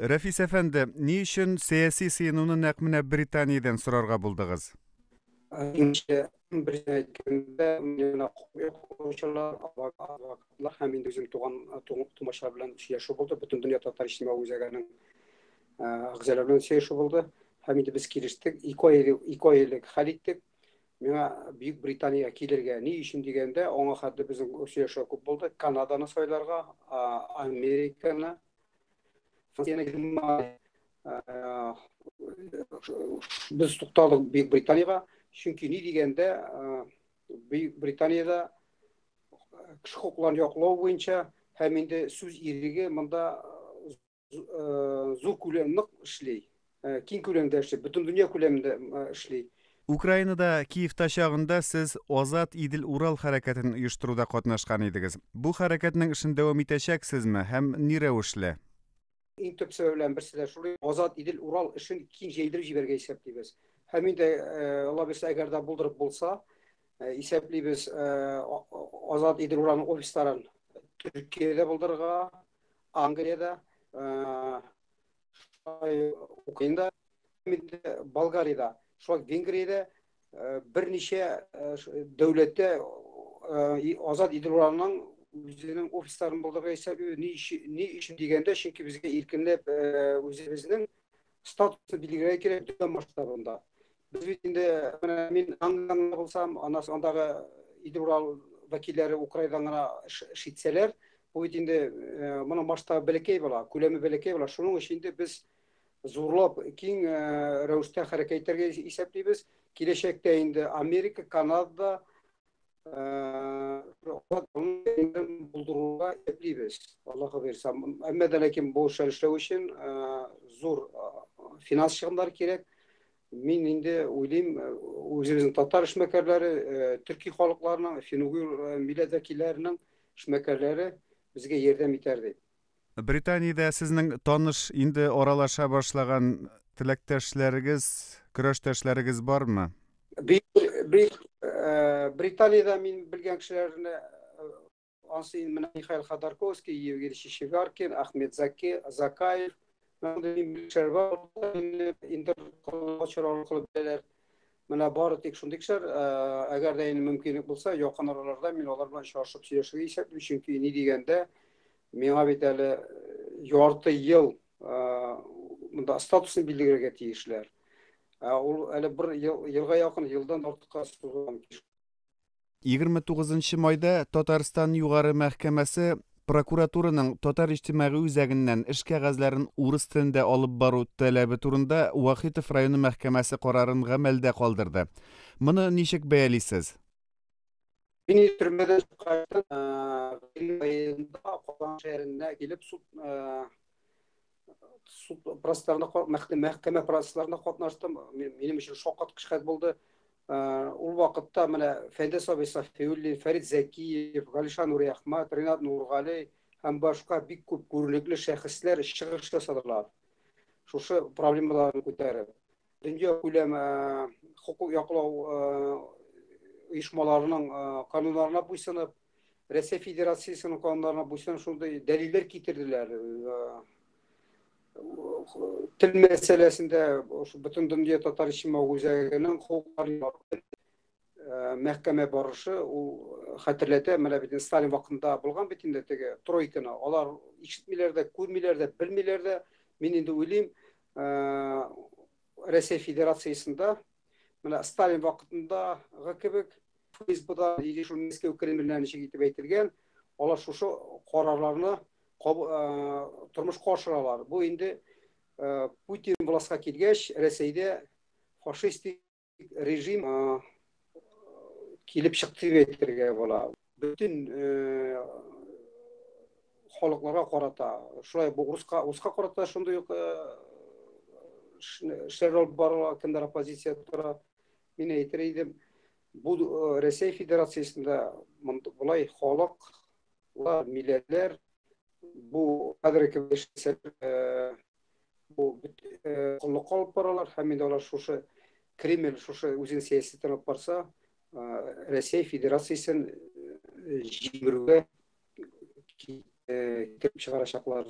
Рәфис әфәнде, ни өчен сәяси сыенуны нәкъ менә Британиядән сорарга булдыгыз? Инде берсен әйткәндә, менә яклаучылар, адвокатлар һәм инде үзем туган тумачалар белән сөйләшү булды. Бөтендөнья татар иҗтимагый үзәгенең әгъзалары белән сөйләшү булды. Һәм инде без килештек, ике ай элек хәл иттек. Миңа Бөек Британиягә килергә. Ни өчен дигәндә, аңа хәтле безнең сөйләшү күп булды. Канаданы сайларга, Американы, без тукталдык Бөек Британиягә, чөнки ни дигәндә, Бөек Британиядә кеше хокукларын яклау буенча һәм инде сүз иреге монда зур күләм нык эшли, киң күләмдә эшли, бөтен дөнья күләмендә эшли. Украинада Киевта чагында сез Азат Идел-Урал хәрәкәтен оештыруда катнашкан идегез. Бу хәрәкәтнең эшен дәвам итәчәксезме һәм ни рәвешле? Иң төп сәбәпләрнең берсе дә шул, Азат Идел-Урал эшен киң җәйдереп җибәрергә исәплибез. Һәм инде, Алла бирсә, әгәр дә булдырып булса, исәплибез Азат Идел-Уралның офисларын Төркиядә булдырырга, Англиядә, Украинада, Болгариядә, шулай Венгриядә берничә дәүләттә Азат Идел-Уралның үзенең офисларын булдырырга исәплибез. Ни өчен, ни өчен дигәндә, чөнки безгә иркенләп үзебезнең статусны билгеләргә кирәк дөнья масштабында. Без бит инде менә мин Англиядә булсам, аннан соң андагы Идел-Урал вәкилләре Украинадан гына эш итсәләр, бу бит инде моның масштабы бәләкәй була, күләме бәләкәй була. Шуның өчен инде без зурлап, киң рәвештә хәрәкәт итәргә исәплибез. Киләчәктә инде Америка, Канада булдыруга исәплибез. Аллаһы бирсә. Әмма дә ләкин бу эшләр эшләү өчен зур финанс чыгымнары кирәк. Мин инде уйлыйм, үзебезнең татар эшмәкәрләре, төрки халыкларның, фин-угыр милләт вәкилләренең эшмәкәрләре безгә ярдәм итәр дип. Британиядә сезнең таныш, инде аралаша башлаган теләктәшләрегез, көрәштәшләрегез бармы? Британиядә мин белгән кешеләрне ансы инде менә Михаил Ходорковский, Евгений Чичигаркин, Ахмед Заки, Закаев, аркылы беләләр. Менә бары тик шундый кешеләр, әгәр дә инде мөмкинлек булса, якын араларда мин алар белән очрашып сөйләшергә исәплим, чөнки ни дигәндә, миңа бит әле ярты ел монда статусын билгеләргә тиешләр. Ә ул әле бер ел, елга якын, елдан артыкка сузылган. 29 майда Татарстан Югары мәхкәмәсе прокуратураның Татар иҗтимагый үзәгеннән эш кәгазьләрен урыс телендә алып бару таләбе турында Вахитов районы мәхкәмәсе карарын гамәлдә калдырды. Моны ничек бәялисез? Мин төрмәдән чыккачтан, гыйнвар аенда Казан шәһәренә килеп суд суд процессларында, мәхкәмә процессларында катнаштым. Минем өчен шаккаткыч хәл булды. Ул вакытта менә Фәндәс абый Сафиуллин, Фәрит Зәкиев, Галишан Нуриәхмәт, Ринат Нургали һәм башка бик күп күренекле шәхесләр чыгыш ясадылар. Шушы проблемаларны күтәреп. Дөнья күләм хокук яклау оешмаларының кануннарына буйсынып, Рәсәй Федерациясенең кануннарына буйсынып шундый дәлилләр китерделәр. Тел мәсьәләсендә бөтен дөнья татар иҗтимагый үзәгенең хокуклары мәхкәмә барышы ул хәтерләтә, менә бит Сталин вакытында булган бит инде теге тройканы. Алар ишетмиләр дә, күрмиләр дә, белмиләр дә. Мин инде уйлыйм, Рәсәй Федерациясендә менә Сталин вакытындагы кебек ФСБда или шул Мәскәү Кремленнән ничек итеп әйтелгән, алар шушы карарларны тормышка ашыралар. Бу инде Путин властька килгәч, Рәсәйдә фашистик режим килеп чыкты дип әйтергә була. Бөтен халыкларга карата, шулай бу урыска, урыска карата шундый ук эшләр алып барыла, кемдер оппозиция тора. Мин әйтер идем, бу Рәсәй Федерациясендә болай халыклар, милләтләр бу хәзерге кебек эшләсәләр, бу коллыкка алып баралар һәм инде алар шушы Кремль шушы үзенең сәясәтен алып барса, Рәсәй Федерациясен җимерүгә китереп чыгарачаклар.